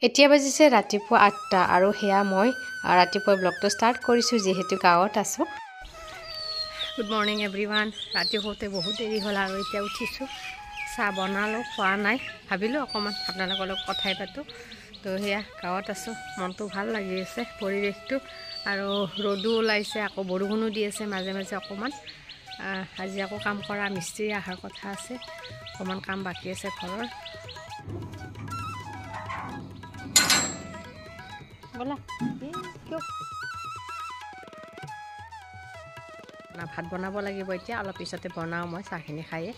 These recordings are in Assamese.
এতিয়া বাজিছে ৰাতিপুৱা ৮টা আৰু সেয়া মই ৰাতিপুৱা ব্লগটো ষ্টাৰ্ট কৰিছোঁ, যিহেতু গাঁৱত আছোঁ। Good morning everyone. ৰাতি শুওঁতে বহুত দেৰি হ'ল আৰু এতিয়া উঠিছোঁ। চাহ বনালোঁ, খোৱা নাই, ভাবিলোঁ অকণমান আপোনালোকৰ লগত কথাই পাতোঁ। তো সেয়া গাঁৱত আছোঁ, মনটো ভাল লাগি আছে পৰিৱেশটো, আৰু ৰ'দো ওলাইছে, আকৌ বৰষুণো দি আছে মাজে মাজে অকণমান। আজি আকৌ কাম কৰা মিস্ত্ৰী অহাৰ কথা আছে, অকণমান কাম বাকী আছে ঘৰৰ। ব'লা ভাত বনাব লাগিব এতিয়া, অলপ পিছতে বনাওঁ মই চাহখিনি খায়ে।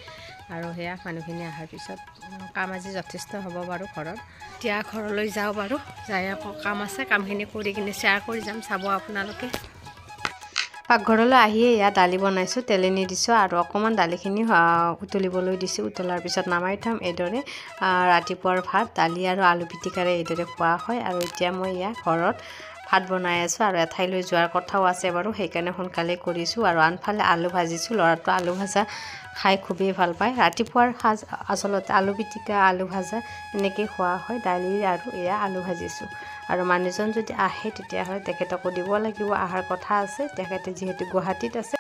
আৰু সেয়া মানুহখিনি অহাৰ পিছত কাম আজি যথেষ্ট হ'ব বাৰু ঘৰত। এতিয়া ঘৰলৈ যাওঁ বাৰু, যাই আকৌ কাম আছে, কামখিনি কৰি কিনে শ্বেয়াৰ কৰি যাম, চাব আপোনালোকে। পাকঘৰলৈ আহিয়ে ইয়াত দালি বনাইছোঁ, তেলেনি দিছোঁ আৰু অকণমান দালিখিনি উতলিবলৈ দিছোঁ। উতলাৰ পিছত নামাই থ'ম। এইদৰে ৰাতিপুৱাৰ ভাত দালি আৰু আলু পিটিকাৰে এইদৰে খোৱা হয়। আৰু এতিয়া মই ইয়াত ঘৰত ভাত বনাই আছোঁ আৰু এঠাইলৈ যোৱাৰ কথাও আছে বাৰু, সেইকাৰণে সোনকালে কৰিছোঁ। আৰু আনফালে আলু ভাজিছোঁ, ল'ৰাটো আলু ভাজা খাই খুবেই ভাল পায়। ৰাতিপুৱাৰ সাজ আচলতে আলু পিটিকা, আলু ভাজা এনেকৈ খোৱা হয়, দালি আৰু এয়া আলু ভাজিছোঁ। আৰু মানুহজন যদি আহে তেতিয়াহ'লে তেখেতকো দিব লাগিব, অহাৰ কথা আছে, তেখেতে যিহেতু গুৱাহাটীত আছে।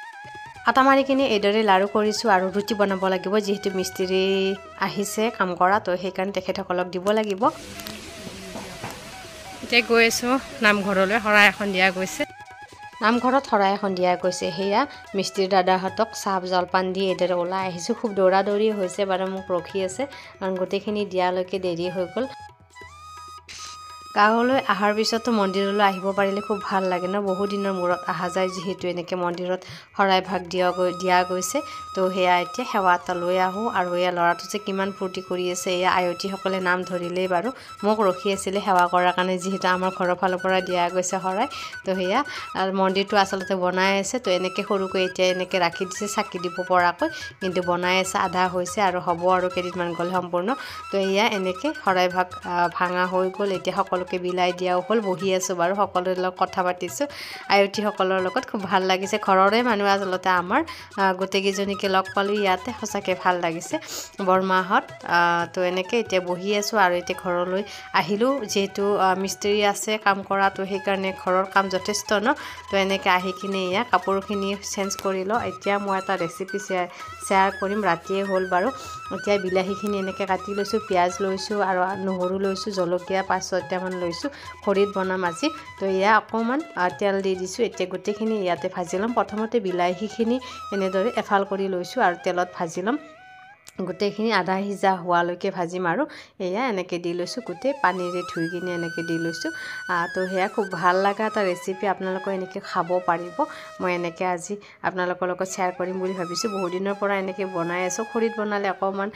আটা মাৰি কিনে এইদৰে লাড়ু কৰিছোঁ আৰু ৰুটি বনাব লাগিব, যিহেতু মিস্ত্ৰী আহিছে কাম কৰা, তো সেইকাৰণে তেখেতসকলক দিব লাগিব। এতিয়া গৈ আছোঁ নামঘৰলৈ, শৰাই এখন দিয়া গৈছে। নামঘৰত শৰাই এখন দিয়া গৈছে। সেয়া মিস্ত্ৰী দাদাহঁতক চাহ জলপান দি এইদৰে ওলাই আহিছোঁ। খুব দৌৰা দৌৰি হৈছে বাৰু, মোক ৰখি আছে, কাৰণ গোটেইখিনি দিয়ালৈকে দেৰি হৈ গ'ল। গাঁৱলৈ অহাৰ পিছতো মন্দিৰলৈ আহিব পাৰিলে খুব ভাল লাগে ন, বহু দিনৰ মূৰত অহা যায় যিহেতু। এনেকৈ মন্দিৰত শৰাই ভাগ দিয়া গৈছে, তো সেয়া এতিয়া সেৱা এটা লৈ আহোঁ। আৰু এয়া ল'ৰাটো যে কিমান ফূৰ্তি কৰি আছে, এয়া আয়তীসকলে নাম ধৰিলেই বাৰু মোক ৰখি আছিলে সেৱা কৰাৰ কাৰণে, যিহেতু আমাৰ ঘৰৰ ফালৰ পৰা দিয়া গৈছে শৰাই। তো সেয়া মন্দিৰটো আচলতে বনাই আছে, তো এনেকৈ সৰুকৈ এতিয়া এনেকৈ ৰাখি দিছে চাকি দিব পৰাকৈ, কিন্তু বনাই আছে, আধা হৈছে আৰু হ'ব আৰু কেইদিনমান গ'লে সম্পূৰ্ণ। তো এয়া এনেকৈ শৰাই ভাগ ভাঙা হৈ গ'ল, এতিয়া সকলোকে বিলাই দিয়াও হ'ল। বহি আছোঁ বাৰু, সকলোৰে লগত কথা পাতিছোঁ, আয়তীসকলৰ লগত খুব ভাল লাগিছে। ঘৰৰে মানুহ আচলতে আমাৰ, গোটেইকেইজনীকে লগ পালোঁ ইয়াতে, সঁচাকৈ ভাল লাগিছে বৰমাহঁত। তো এনেকৈ এতিয়া বহি আছোঁ আৰু এতিয়া ঘৰলৈ আহিলোঁ, যিহেতু মিস্ত্ৰী আছে কাম কৰা, তো সেইকাৰণে ঘৰৰ কাম যথেষ্ট ন। তো এনেকৈ আহি কিনে এয়া কাপোৰখিনি চেঞ্জ কৰি লওঁ। এতিয়া মই এটা ৰেচিপি শ্বেয়াৰ কৰিম, ৰাতিয়ে হ'ল বাৰু। এতিয়া বিলাহীখিনি এনেকৈ কাটি লৈছোঁ, পিঁয়াজ লৈছোঁ আৰু নহৰু লৈছোঁ, জলকীয়া ৫-৬টামান লৈছোঁ, খৰিত বনাম আজি। তো এয়া অকণমান তেল দি দিছোঁ, এতিয়া গোটেইখিনি ইয়াতে ভাজি ল'ম। প্ৰথমতে বিলাহীখিনি এনেদৰে এফাল কৰি লৈছোঁ আৰু তেলত ভাজি ল'ম গোটেইখিনি, আধা সিজা হোৱালৈকে ভাজিম। আৰু এয়া এনেকৈ দি লৈছোঁ, গোটেই পানীৰে ধুই কিনে এনেকৈ দি লৈছোঁ। তো সেয়া খুব ভাল লগা এটা ৰেচিপি, আপোনালোকে এনেকৈ খাব পাৰিব। মই এনেকৈ আজি আপোনালোকৰ লগত শ্বেয়াৰ কৰিম বুলি ভাবিছোঁ। বহুদিনৰ পৰা এনেকৈ বনাই আছোঁ। খৰিত বনালে অকণমান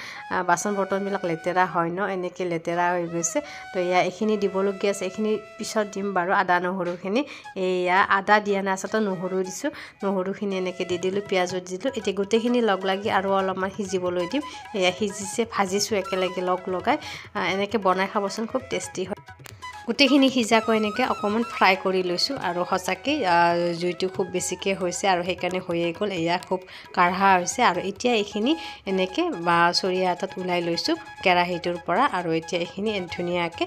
বাচন বৰ্তনবিলাক লেতেৰা হয় ন, এনেকৈ লেতেৰা হৈ গৈছে। তো এয়া এইখিনি দিবলগীয়া আছে, এইখিনি পিছত দিম বাৰু, আদা নহৰুখিনি। এয়া আদা দিয়া নাই, আচলতে নহৰু দিছোঁ, নহৰুখিনি এনেকৈ দি দিলোঁ, পিঁয়াজো দিলোঁ। এতিয়া গোটেইখিনি লগ লাগি আৰু অলপমান সিজিবলৈ দিম। এয়া সিজিছে, ভাজিছোঁ একেলগে লগ লগাই। এনেকৈ বনাই খাবচোন, খুব টেষ্টি হয়। গোটেইখিনি সিজাকৈ এনেকৈ অকণমান ফ্ৰাই কৰি লৈছোঁ আৰু সঁচাকৈ জুইটো খুব বেছিকৈ হৈছে আৰু সেইকাৰণে হৈয়ে গ'ল। এয়া খুব কাঢ়া হৈছে। আৰু এতিয়া এইখিনি এনেকৈ বা চৰিয়া এটাত ওলাই লৈছোঁ কেৰাহীটোৰ পৰা। আৰু এতিয়া এইখিনি ধুনীয়াকৈ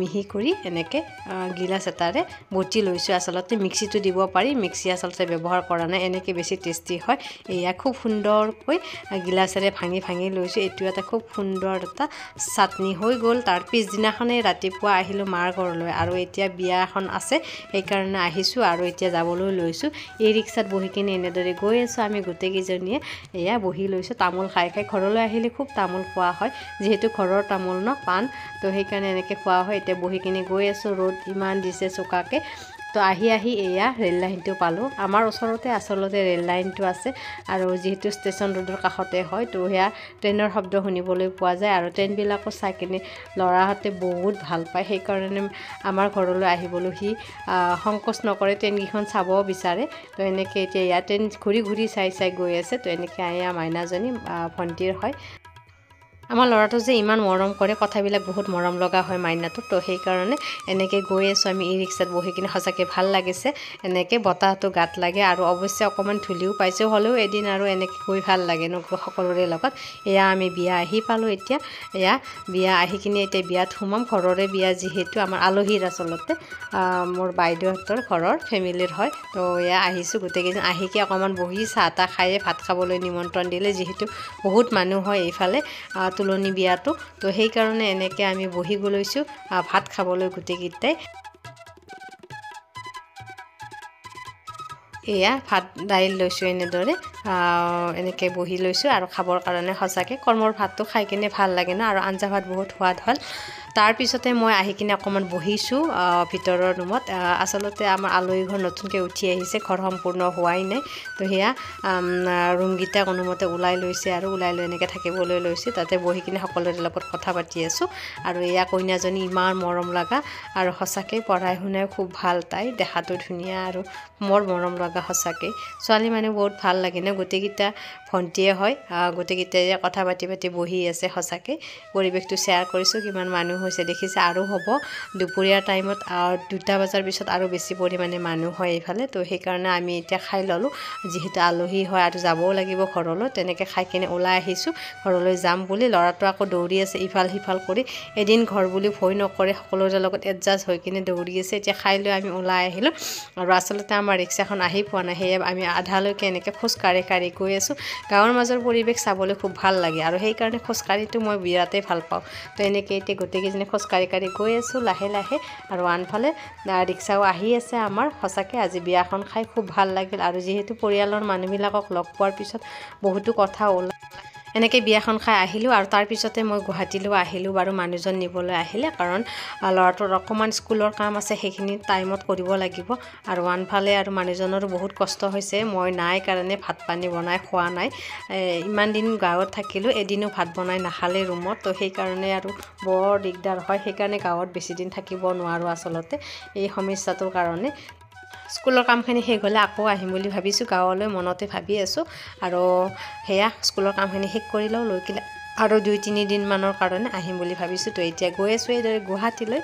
মিহি কৰি এনেকৈ গিলাচ এটাৰে বটি লৈছোঁ। আচলতে মিক্সিটো দিব পাৰি, মিক্সি আচলতে ব্যৱহাৰ কৰা নাই, এনেকৈ বেছি টেষ্টি হয়। এয়া খুব সুন্দৰকৈ গিলাচেৰে ভাঙি ভাঙি লৈছোঁ। এইটো এটা খুব সুন্দৰ এটা চাটনি হৈ গ'ল। তাৰ পিছদিনাখনেই ৰাতিপুৱা আহিলোঁ মাৰ ঘৰলৈ আৰু এতিয়া বিয়া এখন আছে, সেইকাৰণে আহিছোঁ আৰু এতিয়া যাবলৈ লৈছোঁ। ই ৰিক্সাত বহি কিনে এনেদৰে গৈ আছোঁ আমি গোটেইকেইজনীয়ে। এয়া বহি লৈছোঁ তামোল খাই খাই। ঘৰলৈ আহিলে খুব তামোল খোৱা হয়, যিহেতু ঘৰৰ তামোল ন, পাণ, তো সেইকাৰণে এনেকৈ খোৱা হয়। এতিয়া বহি কিনে গৈ আছোঁ, ৰ'দ ইমান দিছে চোকাকৈ। তো আহি আহি এয়া ৰেল লাইনটো পালোঁ। আমাৰ ওচৰতে আচলতে ৰেল লাইনটো আছে আৰু যিহেতু ষ্টেচন ৰোডৰ কাষতে হয়, তো সেয়া ট্ৰেইনৰ শব্দ শুনিবলৈ পোৱা যায়। আৰু ট্ৰেইনবিলাকো চাই কিনে ল'ৰাহঁতে বহুত ভাল পায়, সেইকাৰণে আমাৰ ঘৰলৈ আহিবলৈ সি সংকোচ নকৰে, ট্ৰেইনকেইখন চাব বিচাৰে। তো এনেকৈ এতিয়া ইয়াত ট্ৰেইন ঘূৰি ঘূৰি চাই চাই গৈ আছে। তো এনেকৈ এয়া মাইনাজনী ভণ্টিৰ হয়। আমাৰ ল'ৰাটো যে ইমান মৰম কৰে, কথাবিলাক বহুত মৰম লগা হয় মাইনাটো। তো সেইকাৰণে এনেকৈ গৈ আছোঁ আমি ই ৰিক্সাত বহি কিনে, সঁচাকৈ ভাল লাগিছে। এনেকৈ বতাহটো গাত লাগে আৰু অৱশ্যে অকণমান ধূলিও পাইছোঁ, হ'লেও এদিন আৰু এনেকৈ গৈ ভাল লাগে ন সকলোৰে লগত। এয়া আমি বিয়া আহি পালোঁ এতিয়া। এয়া বিয়া আহি কিনে এতিয়া বিয়াত সোমাম, ঘৰৰে বিয়া যিহেতু, আমাৰ আলহীৰ আচলতে মোৰ বাইদেউহঁতৰ ঘৰৰ ফেমিলিৰ হয়। তো এয়া আহিছোঁ গোটেইকেইজন, আহিকে অকণমান বহি চাহ তাহ খায়ে ভাত খাবলৈ নিমন্ত্ৰণ দিলে, যিহেতু বহুত মানুহ হয় এইফালে তুলনি বিয়াটো। তো সেইকাৰণে এনেকৈ আমি বহি লৈছোঁ ভাত খাবলৈ গোটেইকেইটাই। এয়া ভাত দাইল লৈছোঁ এনেদৰে, এনেকৈ বহি লৈছোঁ আৰু খাবৰ কাৰণে। সঁচাকৈ কৰ্মৰ ভাতটো খাই কিনে ভাল লাগে ন, আৰু আঞ্জা ভাত বহুত সোৱাদ হ'ল। তাৰপিছতে মই আহি কিনে অকণমান বহিছোঁ ভিতৰৰ ৰুমত। আচলতে আমাৰ আলহী ঘৰ নতুনকৈ উঠি আহিছে, ঘৰ সম্পূৰ্ণ হোৱাই নাই। তো সেয়া ৰুমকেইটা কোনোমতে ওলাই লৈছে আৰু ওলাই লৈ এনেকৈ থাকিবলৈ লৈছে। তাতে বহি কিনে সকলোৰে লগত কথা পাতি আছোঁ। আৰু এয়া কইনাজনী ইমান মৰম লগা আৰু সঁচাকৈ পঢ়াই শুনাই খুব ভাল, তাই দেখাটো ধুনীয়া আৰু বৰ মৰম লগা সঁচাকৈ। ছোৱালী মানুহ বহুত ভাল লাগে ন, গোটেইকেইটা ভণ্টিয়ে হয়, গোটেইকেইটাই কথা পাতি পাতি বহি আছে। সঁচাকৈ পৰিৱেশটো শ্বেয়াৰ কৰিছোঁ, কিমান মানুহ হৈছে দেখিছে। আৰু হ'ব দুপৰীয়াৰ টাইমত 2টা বজাৰ পিছত আৰু বেছি পৰিমাণে মানুহ হয় এইফালে। তো সেইকাৰণে আমি এতিয়া খাই ল'লোঁ, যিহেতু আলহী হয় আৰু যাবও লাগিব ঘৰলৈ। তেনেকৈ খাই কিনে ওলাই আহিছোঁ ঘৰলৈ যাম বুলি। ল'ৰাটো আকৌ দৌৰি আছে ইফাল সিফাল কৰি, এদিন ঘৰ বুলি ভয় নকৰে, সকলোৰে লগত এডজাষ্ট হৈ কিনে দৌৰি আছে। এতিয়া খাই লৈ আমি ওলাই আহিলোঁ আৰু আচলতে আমাৰ ৰিক্সাখন আহি পোৱা নাই, সেয়ে আমি আধালৈকে এনেকৈ খোজকাঢ়ি কাঢ়ি গৈ আছোঁ। গাঁৱৰ মাজৰ পৰিৱেশ চাবলৈ খুব ভাল লাগে আৰু সেইকাৰণে খোজকাঢ়িটো মই বিৰাটেই ভাল পাওঁ। তো এনেকৈ এতিয়া গোটেইকেইজনী খোজকাঢ়ি কাঢ়ি গৈ আছোঁ লাহে লাহে আৰু আনফালে ৰিক্সাও আহি আছে আমাৰ। সঁচাকৈ আজি বিয়াখন খাই খুব ভাল লাগিল আৰু যিহেতু পৰিয়ালৰ মানুহবিলাকক লগ পোৱাৰ পিছত বহুতো কথা ওলায়। এনেকৈ বিয়াখন খাই আহিলোঁ আৰু তাৰপিছতে মই গুৱাহাটীলৈ আহিলোঁ বাৰু, মানুহজন নিবলৈ আহিলে, কাৰণ ল'ৰাটোৰ অকণমান স্কুলৰ কাম আছে, সেইখিনি টাইমত কৰিব লাগিব। আৰু আনফালে আৰু মানুহজনৰো বহুত কষ্ট হৈছে, মই নাই কাৰণে ভাত পানী বনাই খোৱা নাই। ইমান দিন গাঁৱত থাকিলোঁ, এদিনো ভাত বনাই নাখালে ৰুমত, তো সেইকাৰণে আৰু বৰ দিগদাৰ হয়। সেইকাৰণে গাঁৱত বেছিদিন থাকিব নোৱাৰোঁ আচলতে এই সমস্যাটোৰ কাৰণে। স্কুলৰ কামখিনি শেষ হ'লে আকৌ আহিম বুলি ভাবিছোঁ গাঁৱলৈ, মনতে ভাবি আছোঁ। আৰু সেয়া স্কুলৰ কামখিনি শেষ কৰি লওঁ, লৈ কিনে আৰু 2-3 দিনমানৰ কাৰণে আহিম বুলি ভাবিছোঁ। তো এতিয়া গৈ আছোঁ এইদৰে গুৱাহাটীলৈ।